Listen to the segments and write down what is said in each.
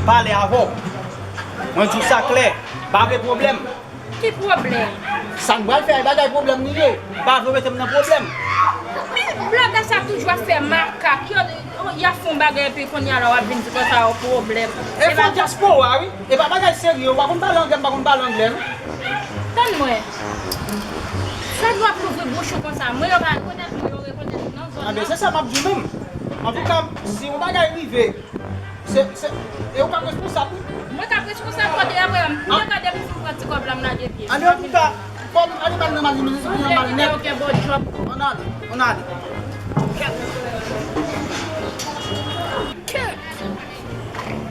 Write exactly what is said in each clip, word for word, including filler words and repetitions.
Pale avè w. Mwen di w sa klè, pa gen pwoblèm. Ki pwoblèm? Sa n pral fè a, e bagay pwoblèm li ye. M pa vle w mete m nan pwoblèm. Men blòdè sa toujou ap fè makak. Yo, y ap fè yon bagay epi kounye a la w ap vin di konsa yon pwoblèm. E fo dyaspora wi. E pa bagay serye, ou pa konn pale anglè, m pa konn pale anglè non. Tann mwen. Sa nou ap louvri bouch ou konsa. Mwen yo pa rekonèt mwen, yo rekonèt nan zòn nan. Anben, se sa m ap di w menm. Antouka, si yon bagay rive, se, se, e ou k ap responsab wi. Mwen k ap responsab kote apre, m gen tan depi m fin pran ti kòb la, m lage pye m. Anben, antouka, kòm animal nan mal, li menm li gen mal nèt. Ann ale, ann ale. Kèt! Kèt!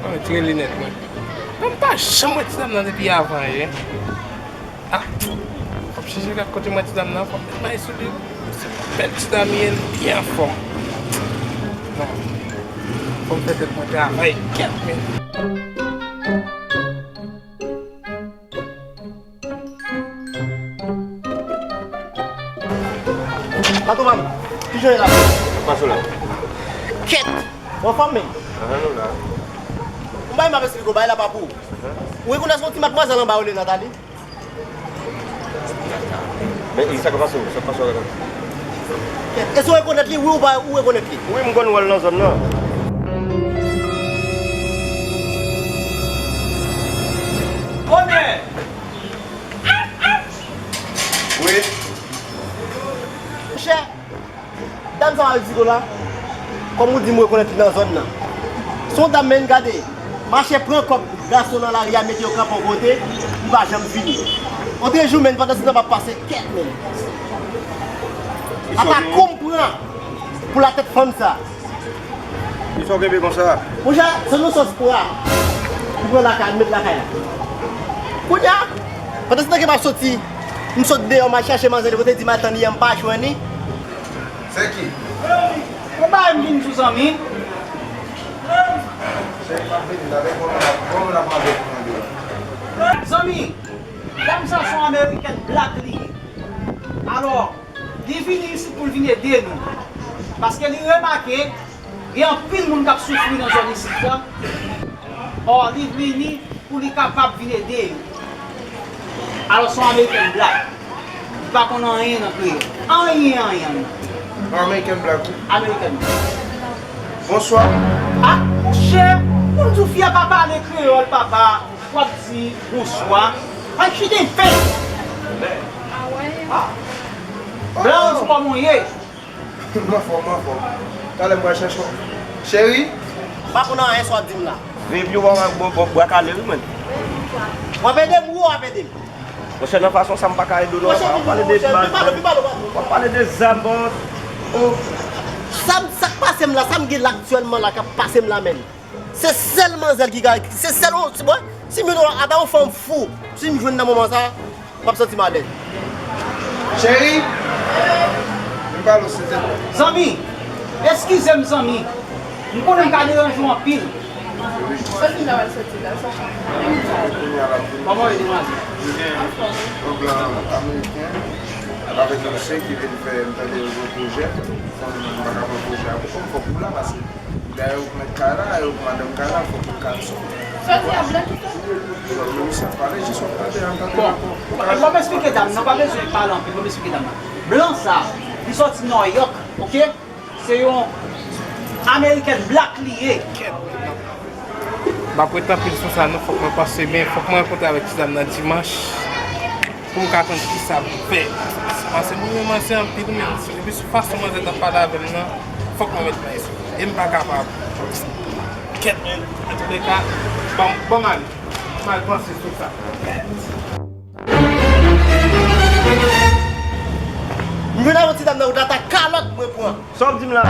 Mwen retire linèt mwen. Mwen pa janm wè ti dam nan depi avan yè. Ah, fò m chèche gad kote m wè ti dam nan, fò m met may sou li. Se bèl ti dam ye, li byen anfòm. Non. Fò m fè tèt mwen travay, kèt men. Patwon pa m, kijan w ye la? Pase w la. Kèt! Ou anfòm men? Ahan, nou la. Ou bay m ap esplike w, bay la pa pou ou. Ou rekonèt se yon ti madmwazèl anba yo rele Nathalie? Men, e sa k ap pase w? Sa k ap pase w avèk li? Kèt! E si w rekonèt li, wi ou pa, ou rekonèt li? Wi, m konn wè l nan zòn nan. Onè! Wi. Monchè, dam sa w ap di ko la, kòm ou di m rekonèt li nan zòn nan. Se yon dam men gade, mache pran kòb gason nan lari a mete yo kanpe yon kote, li pa janm fini. Otrejou men pandan se tan m ap pase kèt men. Apa kou m pran pou latèt fanm sa. Kisa w kenbe konsa? Monchè, se nan sans pra. M pran lakay, m met lakay la. Kounye a, pandan se tan ke m ap soti, m sot deyò, m al chache manzè li kote di m al tann li an, m pa jwenn li. Se ki? Ou bay m vin sou zanmi. Se pa vini, la, bon, bon, bon, la, mande pou mande. Zanmi, dam sa se yon American black li ye. Alò, li vini isit pou l vin ede nou. Paske li remake, gen anpil moun k ap soufri nan zòn isit la. Ò, li vini pou li kapab vin ede yo. Alò, se yon American black. Li pa konn anyen nan kreyòl. Anyen, anyen, anyen. Yon American black, wi. American black. Bonswa. Ah, monchè, moun di w fi a pa pale kreyòl, papa. W ap di bonswa. Ay, chita fè. Ah. Blan, ou di kòman w ye? M anfòm, m anfòm. Talè m pral chèche w. Cheri. M pa konn anyen sa w ap di m la. Veye pye w pa bon, bon, bwa kale wi, mwen. W ap ede m, wi, w ap ede m. Monchè, nan fason sa m pa ka ede w non. W ap pale de bal, w ap pale de zam, bòs. Oh. Sa m, sa k pase m la, sa m gen la aktyèlman la k ap pase m la menm. Se sèl manzè ki ka, se sèl, si, bon, si m jwenn yon, ata yon fanm fou, si m jwenn nan moman sa, m ap santi m alèz. Cheri, vin pale w, silvouplè. Zanmi, eskize m, zanmi. M konnen m ka deranje w anpil. Sòti la, w al sòti la, sa. Kòman w ye, demwazèl? Byen. Yon blan ameriken avèk yon sè ki vin fè, m tande yon gwo pwojè. Fanmi mwen, m pa ka pran pwojè a pou kò m, fòk ou la, paske dayè ou k mèt kay la, e ou k madanm kay la, fòk ou ka sou. Sòti a blan ki sòti? Bon, misye ap pale, jis w ap tande, an tande rapò. Bon, m ap esplike dam nan, pa bezwen pale anpil, m ap esplike dam nan. Blan sa, li sòti Nouyòk, oke? Se yon American black li ye. M ap ret anpil sou sa non, fòk mwen panse byen, fòk mwen rankontre avèk ti dam nan dimanch pou m ka konn kisa pou fè. Paske mwen menm manzè anpil, men epi sou fason manzè t ap pale avè m nan, fòk mwen met men sou li. E m pa kapab. Kèt, men, antouleka, ban m, ban m ale. M al panse sou sa. M jwenn avèk ti dam nan wout la, ta kalòt mwen pran. Sa w ap di m la?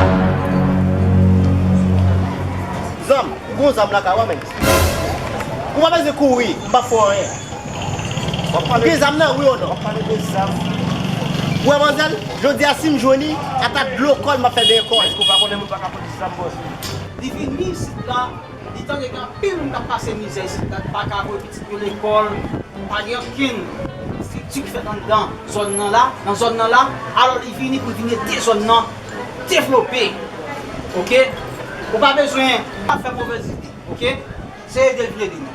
Zam, ou gon zam lakay ou a menm? Ou pa bezwen kouri, m p ap fè w anyen. W ap pale. Gen zam nan, wi ou non? W ap pale de zam. Ou wè manzèl, jodi a si m jwenn li, ata dlo kò l, m ap fè benyen kò l. Èske w pa konnen moun pa ka pote zam, bòs? Li vini isit la, li tande gen anpil moun k ap pase mizè isit la, pa ka voye pitit yo lekòl, pa gen okenn estrikti ki fèt anndan zòn nan la, nan zòn nan la, alò li vini pou l vin ede zòn nan devlope. Oke? Ou pa bezwen ap fè movèz ide, oke? Se ede l vin ede nou.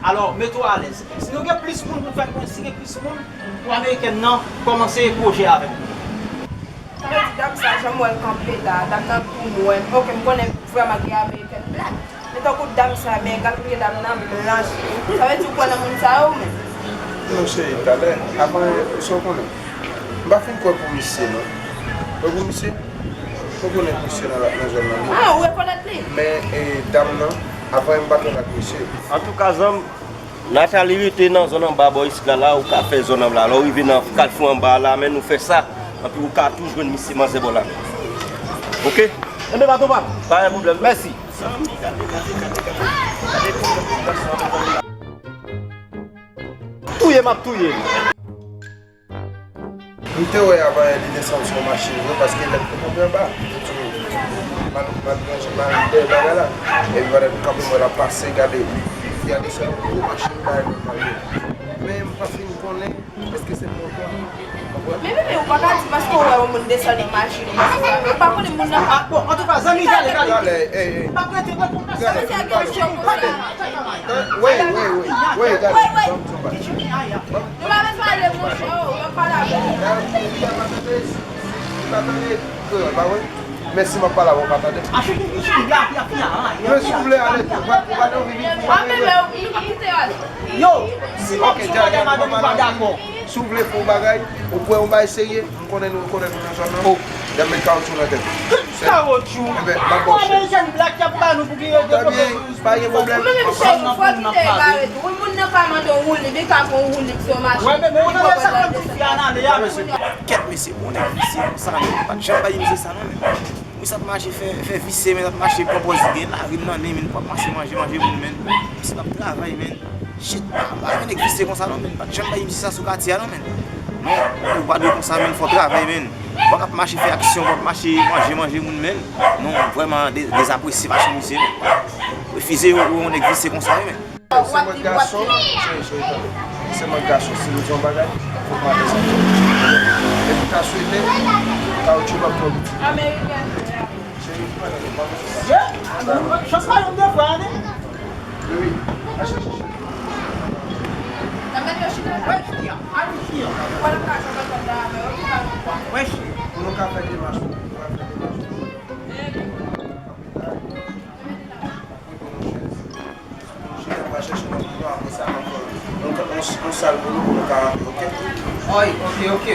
Alò, mete w alèz. Si nou gen plis moun pou n fè konnen, si gen plis moun, pou amerikèn nan kòmanse pwojè avèk nou. Sa vle di dam sa, jan m wè l kanpe la, dam nan pou mwen. Ok, m konnen vrèman gen amerikèn black. Men tankou dam sa, men gad kote dam nan blanch. Sa vle di ou kwè nan moun sa yo, men. Non, cheri, talè, avan, sa w konnen. M pa fin kwè pou misye, non. Kwè pou misye? Ou konnen misye nan, nan zòn nan, wi. Ah, ou rekonèt li? Men, e, dam nan, avan, m pa t wè l ak misye. Antouka, zanm, Nathalie rete nan zòn anba bò isit la, la, ou ka fè zòn anba la. Lè w rive nan Kalfou anba la, men nou fè sa. Anpi ou ka tou jwenn misye manzè bò la. Ok? Enben, pa twò pa. Pa gen pwoblèm. Mèsi. Touye m ap touye. M te wè avan yè li desann sou yon machin vre, paske lè m te kanpe anba, m te di w, m al, m al ranje, m al dèyè bagay la. Epi pandan m kanpe, m wè l ap pase, gade, li a desann yon gwo machin, bagay nòmal yo. Men m pa fin konnen èske se pou otan, konprann? Men bebe, ou pa ka di paske w wè yon moun desann yon machin, ou pa konnen moun nan. Ah, bon, antouka, zanmi, gade, gade. Gade, ey, ey. M ap rete, mwen, pou m gade, gade. Ey, wey, wey, wey, wey, gade. Wey, wey. Ban m di yon bagay. Nou pa bezwen ale, monchè, oh, w ap pale avè l. Li pa tande, li pa tande kreyòl, pa vre? Men si m ap pale avè w, ou pa tande? Men si w vle ale, ou pa, ou pa nan vini pou ale. Yo, si m ap di yon bagay, madanm ou pa dakò. Si w vle fè yon bagay, ou kwè yon bagay serye, m konnen nou, konnen nou nan zòn nan. Lè m met kawotchou nan tèt ou. Kawotchou. Enben, m ap ba w chèk. Amerikèn black y ap ba nou pou ki yo devlope. Pa gen pwoblèm. Ou menm chèf, fò kite egare tou. Wi, moun nan ka mande w woulib, li ka fè w woulib sou machin. Wè, men, men, ou nan sa kòm ti fi a nan ale a, mesye. Kèt, mesye, bon, nèg visye konsa, men, pa t janm bay misye sa, non, men. Wi, sa ap mache fè, fè visye, men, sa ap mache pran pòz gen lari nan men, men, pou ap mache manje, manje moun, men. Misye p ap travay, men. Shit, pa, pa gen nèg visye konsa, non, men. Pa t janm bay misye sa sou katye a, non, men. Non, ou pa dwe konsa, men, fò travay, men. Ou pa ka ap mache fè aksyon, ou pa ap mache manje, manje moun, men. Non, vrèman de-, dezapresye fason misye, men. Refize yo, yo, yon nèg visye konsa, wi, men. Se mwen gason, cheri, cheri, tande. Se mwen gason, si m di yon bagay, fòk m ap fè sa. Epi ta swete, kawotchou p ap twò piti. Amerikèn. Cheri, m pran nan men, pa bezwen sa. Chans pa yon de fwa, ane. Wi, wi. Al chèche cheri. Wè cheri a, al cheri a. Wè cheri. Pou nou ka fè demach, pou nou ka fè demach. Cheri, nou va chèche yon bouton, apre sa, n ap fè yon, yon, yon, yon sal pou nou, pou nou ka rantre, ok? Oy, ok, ok.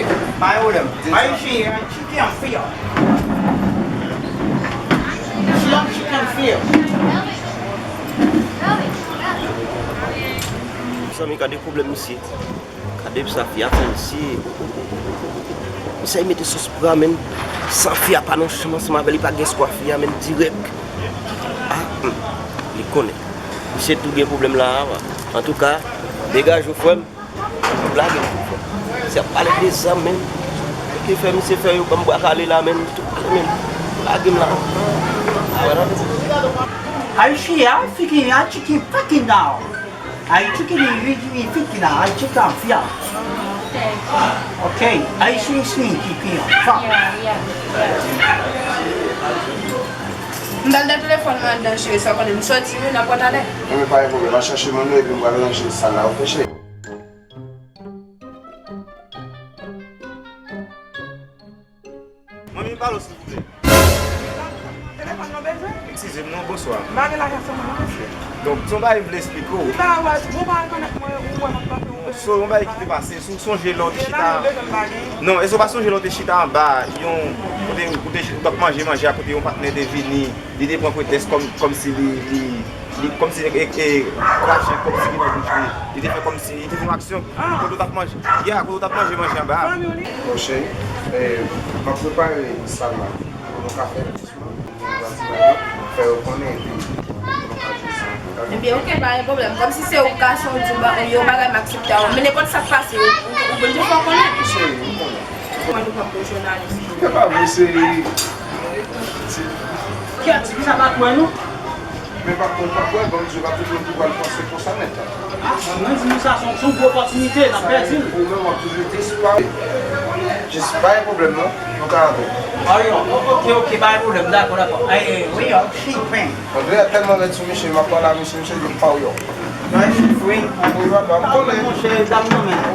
Pa gen pwoblèm. Ay, cheri, ay, cheri, an fè. Cheri, an cheri, an fè. Mezanmi, gade pwoblèm misye. Gade sa fi a fè misye. Misye mete sòs pou ramen. San fi a pa nan chanm ansanm avè l, li pa gen espwa fi a menm dirèk. Ah, hmm. Li konnen. Misye tou gen pwoblèm la a. Antouka, degaje w frè m. Ou lage m tou frè m. Se ap pale de zam menm. Ki fè misye fè yo ban m bwa kale la menm. Li tou pale menm. Lage m la. Ah, wè non. Are you here? Freaking, I chicken fucking down. Are you chicken in, in, in freaking now? I chicken am fear. Okay. Are you swing, swing, kick me up? Fuck. M pral nan telefòn mwen anndan, cheri, sa konnen m sòti wi, n ap pran talè. Non, men pa gen pwoblèm, al chache moun yo epi m pral ranje sal la, ok, cheri? Manmi, pale w, silvouplè. Telefòn nan bezwen? Eskize m non, bonswa. M pa gen lajan sou mwen non, mesye. Donk, se yon bagay m vle eksplike w. Ou pa wè, ou pa rekonèt mwen, ou wè m ap kanpe, ou... So, yon bagay ki te pase, si w sonje lè w te chita. Non, èske w pa sonje lè w te chita anba, yon, ou te, ou te, ou t ap manje, manje akote yon patnè te vini, li te pran pretèks kòm, kòmsi li, li, li, kòmsi, e, e, krache, kòmsi ki nan bouch li. Li te fè kòmsi, li te fè yon aksyon, kote w t ap manje, ya, kote w t ap manje, manje anba. Bon, cheri, e, m ap prepare sal la. Pou nou ka fè plis moun, nou ka ti bagay, fè yo konnen, epi nou ka jwe sa. Ebyen, ok, pa gen pwoblèm. Kòmsi se ou gason, ou di ba-, yon bagay m aksepte a ou. Men nenpòt sa k pase, ou, ou, ou konn tou fè w konnen. Cheri, ou konnen. Kòman nou pran pou jounalis? Se pa vre, cheri. Kèt, kisa pa kwè nou? Men pa kwè, pa kwè, Bondye pa tout moun ki pral panse konsa nèt. Ah, mwen di nou sa, se yon, se yon gwo opòtinite, n ap pèdi l. Ou menm w ap toujou disparèt. Jis pa gen pwoblèm non, nou ka antre. Oryon, ok, ok, pa gen pwoblèm, dakò, dakò. Wi, ok, pen. Andrea tèlman rèd sou misye, m ap pale a misye, misye di m pa w yo. Wi, madanm, m konnen.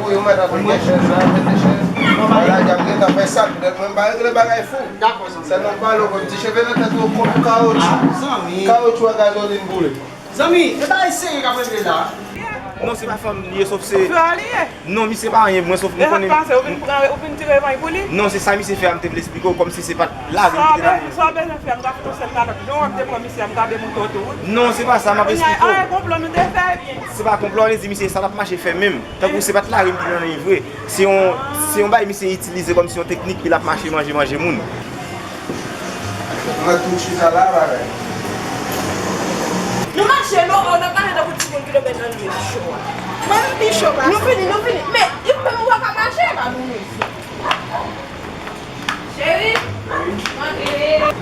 Wi, ou mèt ap gen chèz la, mete chèz. Bagay ap gentan fè sa, poutèt mwen m pa regle bagay fou. Dakò, zanmi. Sèlman m pale w, ti cheve nan tèt ou kòm kawotchou. Kawotchou ak gazolin boule. Zanmi, e bagay serye k ap regle la. Non, se pa fanm li ye, sòf se. Frè li ye. Non, misye pa anyen pou mwen, sòf mwen konnen. Ou vin pran, ou vin tire revanj pou li? Non, se sa misye fè a, m te vle eksplike w, kòmsi se pa t lari m ki te nan men. Sa w bezwen fè, m ka fout yon sèl kalòt. Jan w ap devan misye a, m ka demonte w tou, wi. Non, se pa sa, m ap eksplike w. Konplo nou te fè, ebyen. Se pa konplo, ann di misye sa l ap mache fè menm. Tankou se pa t lari m ki te nan men vre. Se yon, se yon bagay misye itilize kòmsi yon teknik, epi l ap mache manje, manje moun. Mwen tou chita la, bagay. Nou mache, nou, oh, n ap mache tankou timoun ki tonbe nan lwil cho a. Mwen, m pi cho pase. Nou fini, nou fini. Men, li menm ou pa ka mache, pa nou menm. Cheri, mande.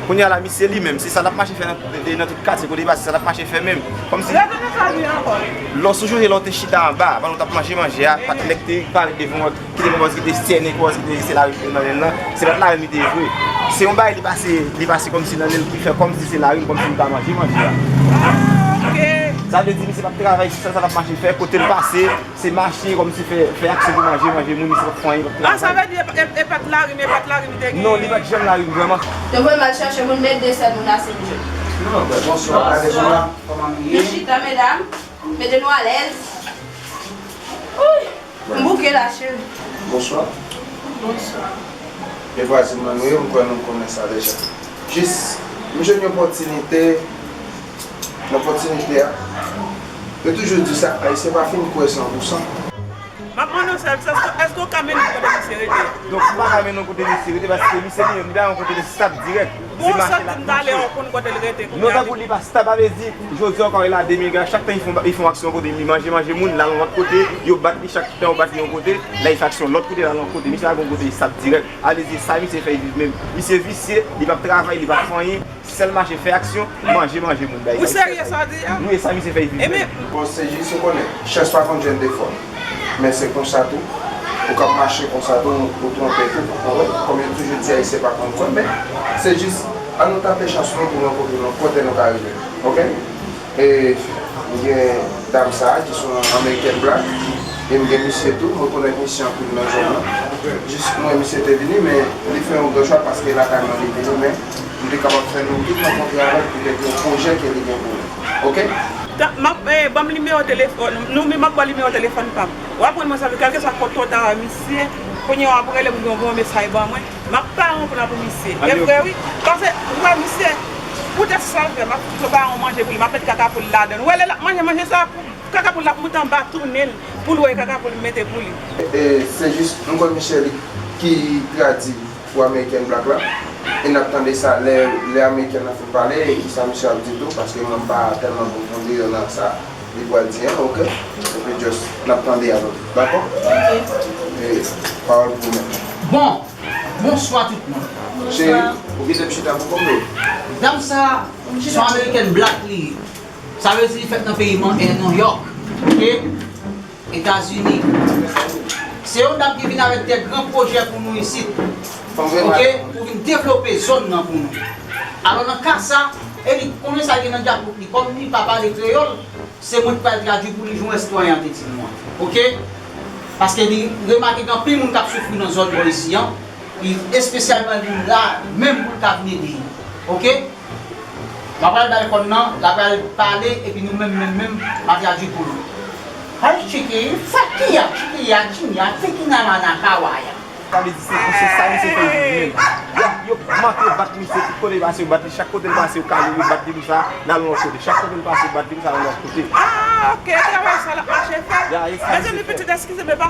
Kounye a la, misye li menm, se sa l ap mache fè nan, nan tout katye, kote li pase, sa l ap mache fè menm. Kòmsi. Lè w te fè sa di ankò. Lè w sonje lè w te chita anba, pandan w t ap manje manje a, pa t nèg te parèt devan w, ki te pwòz, ki te sènen, pwòz, ki te se lari ki te nan men l lan, se pa t lari m li te ye vre. Se yon bagay li pase, li pase kòmsi nan men l, ki fè kòmsi se lari m, kòmsi m ka manje manje a. Ah, ok. Sa vle di, misye p ap travay sou sa, sa l ap mache fè, kote l pase, se mache kòmsi fè, fè aksyon pou manje, manje moun, misye p ap fè anyen, p ap travay. Ah, sa vle di, e, e, e pa t lari m, e pa t lari m li te gen. Non, li pa t janm lari m vrèman. Yo voye m al chache moun, men de sèl moun la se Djo. Non, bonswa, gade moun la, kòman nou ye? Nou chita, medam. Mete nou alèz. Wi. M bouke la, cheri. Bonswa. Bonswa. E vwazin mwen nou ye, m kwè nou konnen sa deja. Jis, m jwenn yon opòtinite, nan opòtinite a, yo toujou di sa, Ayisyen pa fin kwè san pou san. M ap mande w sèl, èske, èske w ka mennen m kote misye rete? Donk, m pa ka mennen w kote misye rete, paske misye li menm, li pa yon kote l estab dirèk. Bon, se mache l ap mache. Ou santi m ta lè w konn kote l rete kounye a. Non, tankou li pa estab, sa vle di, jodi a ankò, e la de mil ven, chak tan li fè yon, li fè yon aksyon kote li manje, manje moun, l al yon lòt kote, yo bat li, chak tan yo bat li yon kote, la li fè aksyon lòt kote, l al yon kote. Misye pa gen yon kote estab dirèk. Ale di sa misye fè viv menm. Misye visye, li p ap travay, li p ap fè anyen, sèl mache fè aksyon, manje, manje moun, bay. Ou serye sa w di a? Wi, e sa misye fè viv menm. Bon, se jis ou konnen, chans pa konn jwenn de fwa. Men se konsa tou, ou k ap mache konsa tou, ou twonpe tou, ou konprann? Kòm yo toujou di Ayisyen pa konn kwè, men se jis, ann nou tante chans nou pou nou rankontre nou, kote nou ka rive, oke? E m gen dam sa a, ki se yon American Black, e m gen misye tou, mwen konèt misye anpil nan zòn nan. Jis mwen, misye te vini, men li fè yon gran chwa paske lakay mwen li vini, men m te kapab fè nou tout rankontre avè l poutèt yon pwojè ke li gen pou nou. Oke? Ta, m ap, eh, ban m nimewo telefòn, nou, m ap ba w nimewo telefòn pa m. W ap rann mwen sèvis, kèlkeswa kote w ta wè misye, kounye a w ap rele m, ou voye yon mesaj ban mwen. M ap pa rann pou la pou misye. E vre, wi. Paske, ou wè, misye, poutèt sa l fè, m ap fouti yon baron manje pou li, m ap met kaka poul ladan l. Ou wè, lè l ap manje manje sa, kaka poul la ap moute anba tounen l, pou l wè kaka poul mete pou li. E, se jis, m konn misye li ki tradi pou American Black la. E n ap tande sa lè, lè American nan fin pale, e kisa misye ap di tou, paske mwen m pa tèlman bon konn deyò nan sa li pral di an, oke? Epi just, n ap tande avè w, dakò? Oke. E, pawòl pou ou menm. Bon, bonswa tout moun. Cheri, ou kite m chita pou kont ou. Dam sa, se yon American Black li ye. Sa vle di li fèt nan peyi Man-, eh, New York, oke? Etazini. Se yon dam ki vin avèk de gran pwojè pou nou isit. Oke? Pou vin devlope zòn nan pou nou. Alò, nan ka sa, e li konnen sa gen nan dyakout li. Kòm li pa pale kreyòl, se mwen ki pral tradui pou li, jan Estwayè an te di nou an. Oke? Paske li remake gen anpil moun k ap soufri nan zòn bò isi an. Li espesyalman li la menm pou l ka vin ede yo. Oke? M ap pral ba l kòn nan, l ap pral pale, epi nou menm, menm, menm, m a tradui pou nou. Ay, chiki, sa ki a, chiki a, chini a, chiki na ma na ka wa ya. Sa vle di se pou se sa misye fè viv menm. Yo, yo manke bat misye tout kote l pase, yo bat li, chak kote l pase, yo kale, yo bat li pou sa, l al yon lòt kote. Chak kote l pase, yo bat li pou sa, l al yon lòt kote. Ah, ok, travay sa l ap mache fè. Ya, e sa misye fè. Mezanmi, pitit, eskize m, e pa,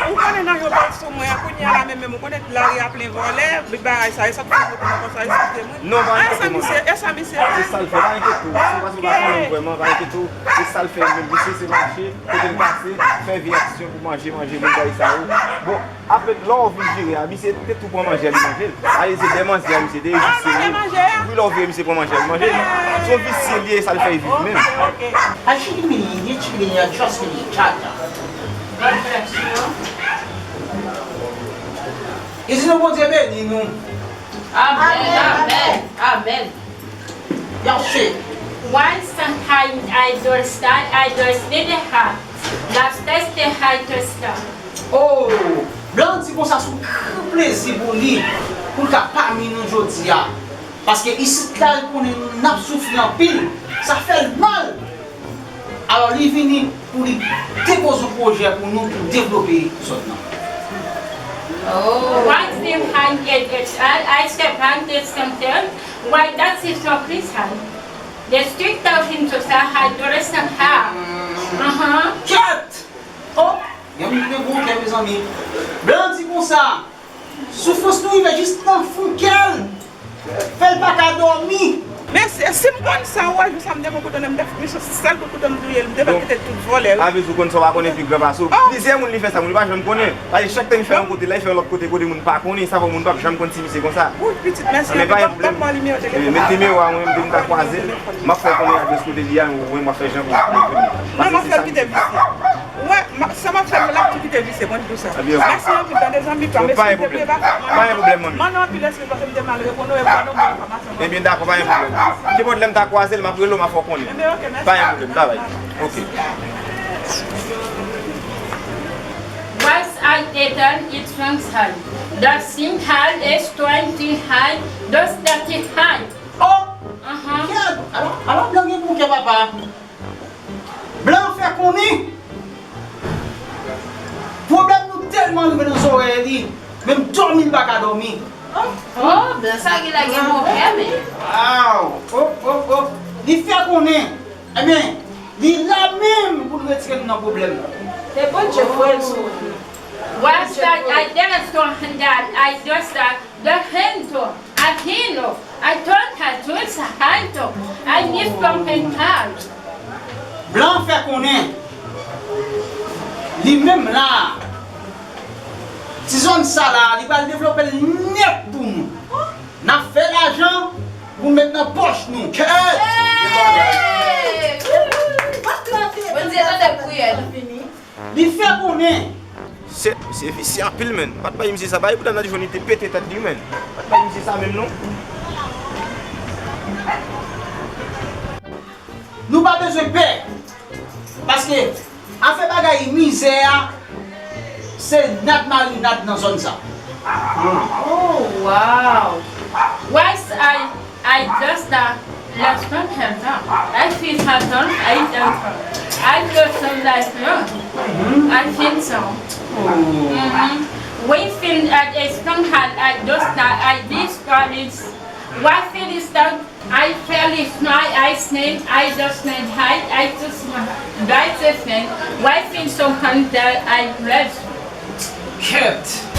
ou konnen nan yo bat sou mwen, kounye a la menm, menm, ou konnen lari a plen vòlè, bagay sa, e sa k fè m rete nan konsa, eskize mwen. Non, pa enkyete w, manmi. E sa misye, e sa misye fè? Se sa l fè, pa enkyete w. Se paske w pa konnen l vrèman, pa enkyete w. Se sa l fè menm. Misye se mache, kote l pase, fè vye aksyon pou manje, manje moun bagay sa yo. Bon, apre, lè w vin vire a, misye te tou pran manje a, li manje l. Ale, se de manzè a, misye te visye li. Wi, lè w vire, misye pran manje a, li manje l. Se yon visye li ye, sa l fè viv menm. Ay, chiki mi, ye chiki mi, ya just mi, cha, cha. God bless you. E si nou Bondye beni nou. Amen, amen, amen. Y'all shit. Why some high idols die, idols need a heart. Love test the high tester. Oh, Blan di konsa sou gran plezi pou li, pou l ka pami nou jodi a. Paske isit la, l konnen n ap soufri anpil, sa fè l mal. Alò, li vini pou li depoze yon pwojè pou nou, pou devlope zòn nan. Oh. Why them hang it, it, I, I step hang this something. Why that's it so Christian? The strict of him to say, "Hi, Doris and ha." Uh-huh. Kèt! Oh, gen moun ki gen gwo kè, mezanmi. Blan di konsa, soufrans nou rive jis nan fon kè l. Fè l pa ka dòmi. Men si, si m konn sa, ou wè, jou sa m te pran kouto nan m te fouke sèl kout kouto m touye l, m te pral kite tout vòlè. Sa vle di ou konn sa w pa konnen pi gran pase w. Plizyè moun li fè sa, moun li pa janm konnen. Paske chak tan li fè yon kote, la li fè yon lòt kote, kote moun pa konnen, sa fè moun p ap janm konn si misye konsa. Woy, pitit, mèsi anpil. Ban m nimewo telefòn. Met nimewo a mwen, depi m ta kwaze l, m ap fè konnen adrès kote li a, mwen m ap fè jan pou m konnen. Non, m ap fè l kite visye. Ou wè, sa m ap fè l, l ap tou kite visye, mwen di w sa. Mèsi anpil, tande zanmi pa m, pa gen pwoblèm. Pa gen pwoblèm, manmi. Manno anpil, paske m te mal reponn ou, e pa nou bon enfòmasyon. Ebyen, dakò, pa gen pwoblèm. Nenpòt lè m ta kwaze l, m ap rele w, m ap fè w konnen. Ebyen, ok, mèsi. Pa gen pwoblèm, bye bye. Ok. What's I did on it from high? The sing high is twenty high, those thirty high. Oh! Aha. Kèt! Alò, alò, Blan gen bon kè, papa. Blan fè konnen pwoblèm nou tèlman rive nan zòrèy li, menm dòmi li pa ka dòmi. Oh, Blan sa genlè gen bon kè, men. Waw! Oh, oh, oh! Li fè konnen, ebyen, li la menm pou l retire nou nan pwoblèm nan. Se Bondye voye l sou nou. Why should I dance to that I just uh, the hand to I hino I don't have to it's a hand to I need something hard. Blan fè konnen li menm la, ti zòn sa la, li pral devlope l nèt pou nou. N ap fè lajan pou met nan pòch nou. Kèt! Bondye tande priyè nou. Li fè konnen. Se, se visye anpil, menn. Pa t bay misye sa, bay pou dam nan di jwenn li te pete tèt li, menn. Pa t bay misye sa menm, non. Nou pa bezwen pè. Paske afè bagay mizè a, se nad marinad nan zòn sa. Oh, wow. Why I, I just uh, lost from her down. I feel her down, I don't. I feel some life, no. I feel so. Mm-hmm. We feel at a strong heart, I just uh, I be strong. Why feel is that I feel is my I snake, I just need high, I just my right thing. Why feel so content, I bless. Kèt!